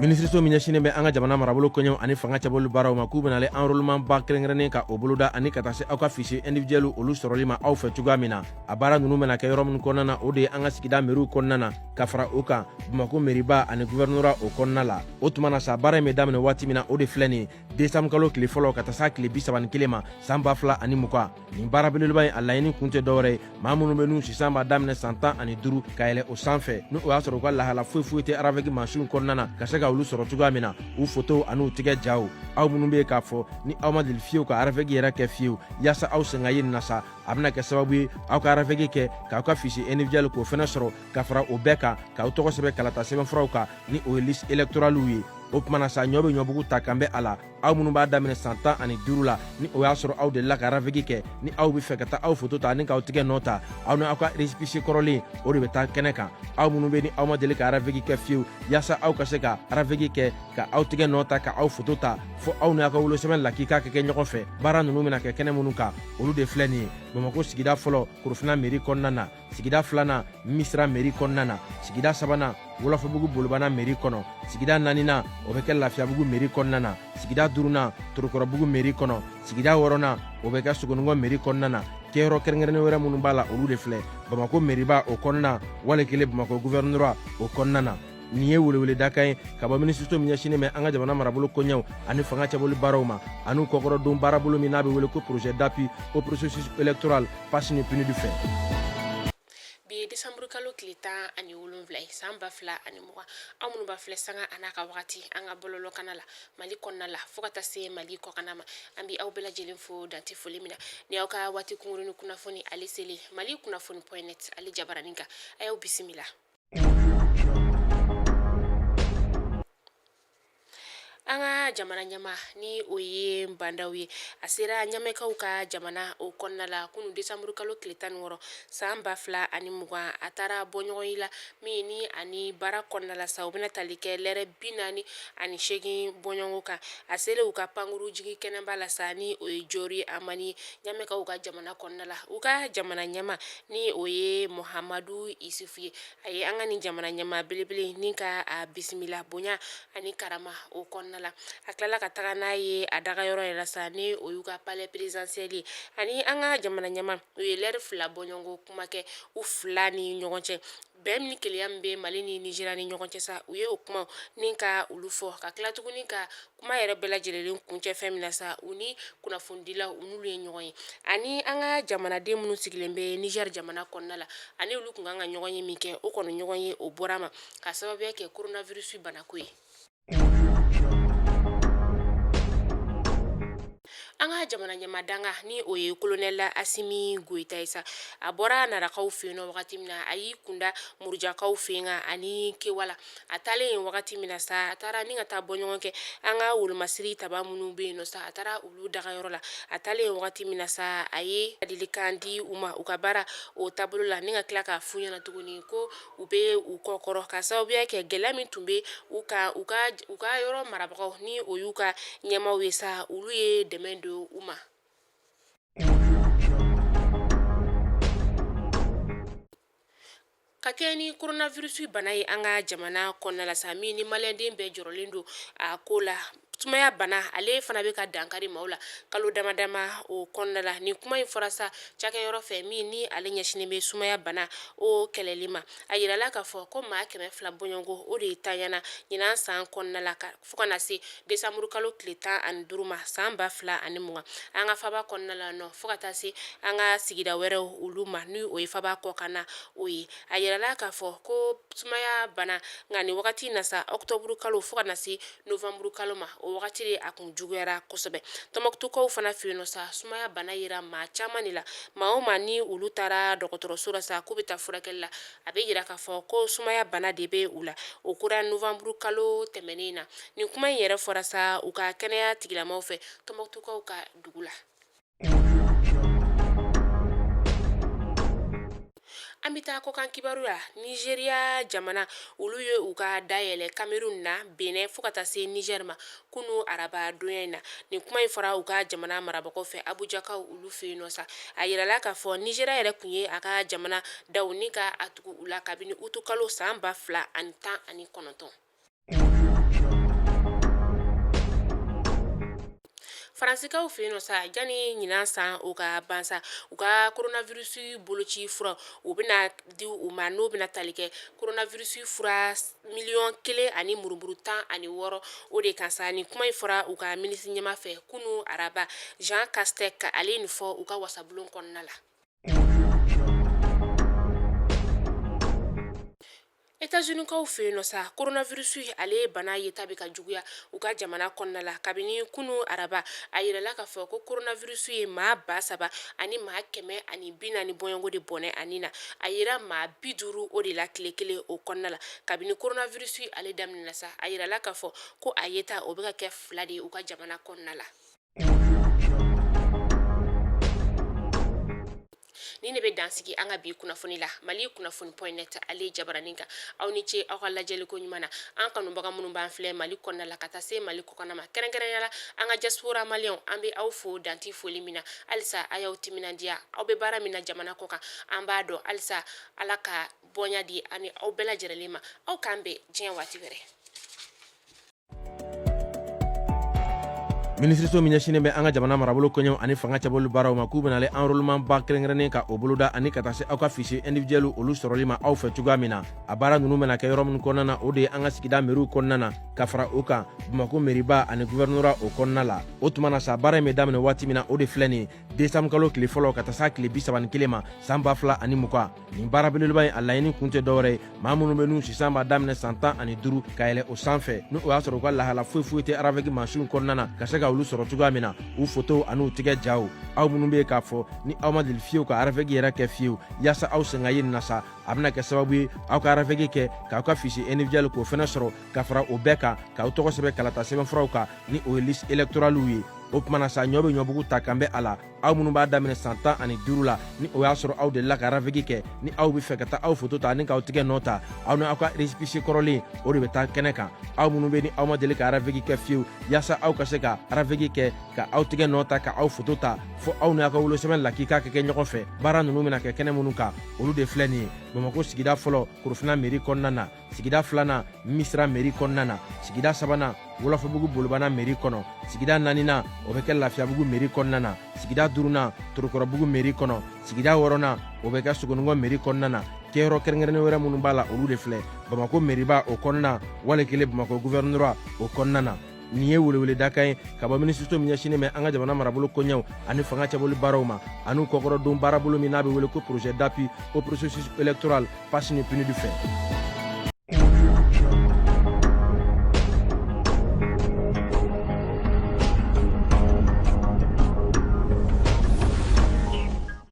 Minisiriso min ɲɛsinnen bɛ an ka jamana marabolo koɲɛw ani fanga cɛbɔli baaraw ma, k'u bɛna ale enrôlement ba kɛrɛnkɛrɛnnen ka o boloda ani ka taa se aw ka fichier individuel olu sɔrɔli ma aw fɛ cogoya min na. A baara ninnu bɛna kɛ yɔrɔ minnu kɔnɔna na, o de ye an ka sigida meriw kɔnɔna na, ka fara o kan Bamakɔ meriba ani gouvernorat o kɔnɔna la. O tuma na sa, baara in bɛ daminɛ waati min na, o de filɛ nin ye, décembre kalo tile fɔlɔ ka taa s'a tile 31 ma san 2020. Nin baara belebeleba in, a laɲini kun tɛ dɔwɛrɛ ye, maa minnu bɛ n'u sisan b'a daminɛ san 15 ka yɛlɛ o sanfɛ, ni o y'a sɔrɔ u ka lahala foyi foyi tɛ RAVEC mansinw kɔnɔna na, ka se ka olu sɔrɔ cogoya min na, u fotow an'u tigɛ jaw. Aw minnu bɛ yen k'a fɔ ni aw ma deli fiyewu ka RAVEC yɛrɛ kɛ fiyewu, yaasa aw sen ka ye nin na sa, a bɛna kɛ sababu ye aw ka RAVEC kɛ k'aw ka fichier individuel k'o fɛnɛ sɔrɔ, ka fara o bɛɛ kan k'aw tɔgɔ sɛbɛn kalata sɛbɛnfuraw kan, ni o ye liste électorale ye. O tuma na sa, ɲɔ bɛ ɲɔbugu ta kan bɛ a la. Aw minnu b'a daminɛ san 15 la, ni o y'a sɔrɔ aw delila ka RAVEC kɛ, ni aw bɛ fɛ ka taa aw foto ta ni k'aw tigɛ nɔ ta, aw ni aw ka récépissé kɔrɔlen, o de bɛ taa kɛnɛ kan. Aw minnu bɛ ni aw ma deli ka RAVEC kɛ fiyewu, yaasa aw ka se ka RAVEC kɛ ka aw tigɛ nɔ ta ka aw foto ta, fo aw ni aw ka wolosɛbɛn lakika ka kɛ ɲɔgɔn fɛ. Baara ninnu bɛna kɛ kɛnɛ minnu kan, olu de filɛ nin ye: Bamakɔ sigida fɔlɔ, Korofina mairie kɔnɔna na; sigida filanan, Misira mairie kɔnɔna na; sigida sabanan, Wolofobugu Bolibana mairie kɔnɔ; sigida naaninan, o bɛ kɛ Lafiyabugu mairie kɔnɔna na; sigida duurunan, Torokɔrɔbugu mairie kɔnɔ; sigida wɔɔrɔnan, o bɛ kɛ Sogonikɔ mairie kɔnɔna na. Kɛyɔrɔ kɛrɛnkɛrɛnnen wɛrɛ minnu b'a la, olu de filɛ: Bamakɔ mairieba o kɔnɔna, wali kelen Bamakɔ gouvernorat o kɔnɔna na. Nin ye weleweledakan ye ka bɔ minisiriso min ɲɛsinnen bɛ an ka jamana marabolo koɲɛw ani fanga cɛbɔli baaraw ma, an'u kɔkɔrɔdon baarabolo min n'a bɛ wele ko projet d'appui au processus électoral PAS ni PNUD fɛ. Bi ye desanburu kalo tile 17 ye san 2020. Aw minnu b'a filɛ sanga a n'a ka wagati an ka bɔlɔlɔkana la Mali kɔnɔna la fo ka taa se Mali kɔkanna ma, an bɛ aw bɛɛ lajɛlen fo dante foli min na. Ni aw ka waati kunkurunnin kunnafoni ale selen Mali kunnafoni point net ale jabaranin kan, a y'aw bisimila. An ka jamana ɲɛmaa, ni o ye Ba Ndaw ye, a sera Ɲamɛkaw ka jamana o kɔnɔna la kunun desanburu kalo tile 16 san 2020. A taara bɔ ɲɔgɔn la min ni ani baara kɔnɔna la sa, u bɛna tali kɛ lɛrɛ 48 bɔɲɔgɔnko kan. A selen u ka pankuru jigin kɛnɛba la sa, ni o ye Jori Amani Ɲamɛkaw ka jamana kɔnɔna la, u ka jamana ɲɛmaa, ni o ye Mahamadu Isufu ye, a ye an ka nin jamana ɲɛmaa belebele ni ka a bisimila bonya ani karama o kɔnɔna la. A tilala ka taga n'a ye a dagayɔrɔ yɛrɛ la sa, ni o y'u ka palais présidentiel ye. Ani an ka jamana ɲɛmaa, u ye lɛrɛ 2 bɔɲɔgɔnko kuma kɛ u fila ni ɲɔgɔn cɛ. Bɛn ni kelenya min bɛ Mali ni Nizeriya ni ɲɔgɔn cɛ sa, u ye o kuma ni ka olu fɔ, ka tila tuguni ka kuma yɛrɛ bɛɛ lajɛlen kuncɛ fɛn min na sa, u ni kunnafonidilaw, u n'olu ye ɲɔgɔn ye, ani an ka jamanaden minnu sigilen bɛ Nizɛri jamana kɔnɔna la, ani olu tun kan ka ɲɔgɔn ye min kɛ, o kɔni ɲɔgɔn ye o bɔra ma ka sababuya kɛ coronavirus banako ye. An ka jamana ɲɛmaa danga, ni o ye kolonɛli Asimi Goyita ye sa, a bɔra Narakaw fɛ yen nɔ wagati min na, a y'i kunda Murujakaw fɛ yen ani Kewala. A taalen yen wagati min na sa, a taara ni ka taa bɔ ɲɔgɔn kɛ an ka wolomasiri taba minnu bɛ yen nɔ sa, a taara olu dagayɔrɔ la. A taalen yen wagati min na sa, a ye ladilikan di u ma u ka baara o taabolo la, ni ka tila k'a f'u ɲɛna tuguni ko u bɛ u kɔkɔrɔ ka sababuya kɛ gɛlɛya min tun bɛ u kan, u ka yɔrɔ marabagaw, ni o y'u ka ɲɛmaaw ye sa, olu ye dɛmɛ don u ma. Ka kɛ ni coronavirus bana ye an ka jamana kɔnɔna la sa, min ni maliyɛnden bɛɛ jɔrɔlen don a ko la, sumaya bana ale fana bɛ ka dankari maaw la kalo dama dama o kɔnɔna la. Nin kuma in fɔra sa cakɛyɔrɔ fɛ min ni ale ɲɛsinnen bɛ sumaya bana o kɛlɛli ma. A yirala k'a fɔ ko maa 200 bɔɲɔgɔnko o de tanyana ɲinan san kɔnɔna la fo ka na se desanburu kalo tile 15 ma san 2020 an ka faba kɔnɔna la nɔ, fo ka taa se an ka sigida wɛrɛw olu ma, ni o ye faba kɔkanna o ye. A yirala k'a fɔ ko sumaya bana nka nin wagati na sa, ɔkutɔburu kalo fo ka na se novanburu kalo ma, o wagati de a kun juguyara kosɛbɛ. Tɔnbukutukaw fana fɛ yen nɔ sa, sumaya bana yera maa caman de la. Maa o maa ni olu taara dɔgɔtɔrɔso la sa k'u bɛ taa furakɛli la, a bɛ yira k'a fɔ ko sumaya bana de bɛ u la. O kɛra novanburu kalo tɛmɛnen na. Nin kuma in yɛrɛ fɔra sa u ka kɛnɛya tigilamaw fɛ Tɔnbukutukaw ka dugu la. An bɛ taa kɔkan kibaru la. Nizeriya jamana, olu ye u ka da yɛlɛ Cameroun na, Benin fo ka taa se Niger ma kunu araba donya in na. Nin kuma in fɔra u ka jamana marabagaw fɛ Abujakaw olu fɛ yen nɔ sa. A yirala k'a fɔ Nizeriya yɛrɛ tun ye a ka jamana daw ni ka a tugu u la kabini utukalo san 2019. Faransikaw fɛ yen nɔ sa, janni ɲinan san o ka ban sa, u ka coronavirus boloci fura o bɛna di u ma, n'o bɛna tali kɛ coronavirus fura 1 000 000 16 o de kan sa. Nin kuma in fɔra u ka minisiri ɲɛmaa fɛ kunu araba, Jean Castex, ale ye nin fɔ u ka wasabulon kɔnɔna la. États-Unis-kaw fɛ yen nɔ sa, coronavirus ale bana yeta bɛ ka juguya u ka jamana kɔnɔna la. Kabini kunu araba, a yirala k'a fɔ ko coronavirus ye maa 3140 bɔɲɔgɔnko de bɔnɛ a ni na. A yera maa 50 o de la tile kelen o kɔnɔna la. Kabini coronavirus ale daminɛna sa, a yirala k'a fɔ ko a yeta o bɛ ka kɛ fila de ye u ka jamana kɔnɔna la. Nin de bɛ dansigi an ka bi kunnafoni la Mali kunnafoni point net ale jabaranin kan. Aw ni ce aw ka lajɛliko ɲuman na. An kanubaga minnu b'an filɛ Mali kɔnɔna la ka taa se Mali kɔkanna ma, kɛrɛnkɛrɛnya la an ka diaspora maliyɛnw, an bɛ aw fo danti foli min na. Halisa a y'aw timinandiya, aw bɛ baara min na jamana kɔkan, an b'a dɔn. Halisa Ala ka bonya di ani aw bɛɛ lajɛlen ma. Aw k'an bɛn diɲɛ waati wɛrɛ. Minisiriso min ɲɛsinnen bɛ an ka jamana marabolo koɲɛw ani fanga cɛbɔli baaraw ma, k'u bɛna ale enrôlement ba kɛrɛnkɛrɛnnen ka o boloda ani ka taa se aw ka fichier individuel olu sɔrɔli ma aw fɛ cogoya min na. A baara ninnu bɛna kɛ yɔrɔ minnu kɔnɔna na, o de ye an ka sigida meriw kɔnɔna na, ka fara o kan Bamakɔ meriba ani gouvernorat o kɔnɔna la. O tuma na sa, baara in bɛ daminɛ waati min na, o de filɛ nin ye, décembre kalo tile fɔlɔ ka taa s'a tile 31 ma san 2020. Nin baara belebeleba in, a laɲini kun tɛ dɔwɛrɛ ye, maa minnu bɛ n'u sisan b'a daminɛ san 15 ka yɛlɛ o sanfɛ, ni o y'a sɔrɔ u ka lahala foyi foyi tɛ RAVEC mansinw kɔnɔna na, ka se ka olu sɔrɔ cogoya min na, u fotow an'u tigɛ jaw. Aw minnu bɛ yen k'a fɔ ni aw ma deli fiyewu ka RAVEC yɛrɛ kɛ fiyewu, yaasa aw sen ka ye nin na sa, a bɛna kɛ sababu ye aw ka RAVEC kɛ k'aw ka fichier individuel k'o fɛnɛ sɔrɔ, ka fara o bɛɛ kan k'aw tɔgɔ sɛbɛn kalata sɛbɛnfuraw kan, ni o ye liste électorale ye. O tuma na sa, ɲɔ bɛ ɲɔbugu ta kan bɛ a la. Aw minnu b'a daminɛ san 15 la, ni o y'a sɔrɔ aw delila ka RAVEC kɛ, ni aw bɛ fɛ ka taa aw foto ta ani k'aw tigɛ nɔ ta, aw ni aw ka récépissé kɔrɔlen o de bɛ taa kɛnɛ kan. Aw minnu bɛ ni aw ma deli ka RAVEC kɛ fiyewu, yaasa aw ka se ka RAVEC kɛ ka aw tigɛ nɔ ta ka aw foto ta, fo aw ni aw ka wolosɛbɛn lakika ka kɛ ɲɔgɔn fɛ. Baara ninnu bɛna kɛ kɛnɛ minnu kan, olu de filɛ nin ye: Bamakɔ sigida fɔlɔ, Korofina mairie kɔnɔna na; sigida filanan, Misira mairie kɔnɔna na; sigida sabanan, Wolofobugu Bolibana mairie kɔnɔ; sigida naaninan, o bɛ kɛ Lafiyabugu mairie kɔnɔna na; sigida duurunan, Torokɔrɔbugu mairie kɔnɔ; sigida wɔɔrɔnan, o bɛ kɛ Sogonikɔ mairie kɔnɔna na. Kɛyɔrɔ kɛrɛnkɛrɛnnen wɛrɛ minnu b'a la, olu de filɛ: Bamakɔ mairieba o kɔnɔna, wali kelen Bamakɔ gouvernorat o kɔnɔna na. Nin ye weleweledakan ye ka bɔ minisiriso min ɲɛsinnen bɛ an ka jamana marabolo koɲɛw ani fanga cɛbɔli baaraw ma, an'u kɔkɔrɔdon baarabolo min n'a bɛ wele ko projet d'appui au processus électoral PASS ni PNUD fɛ.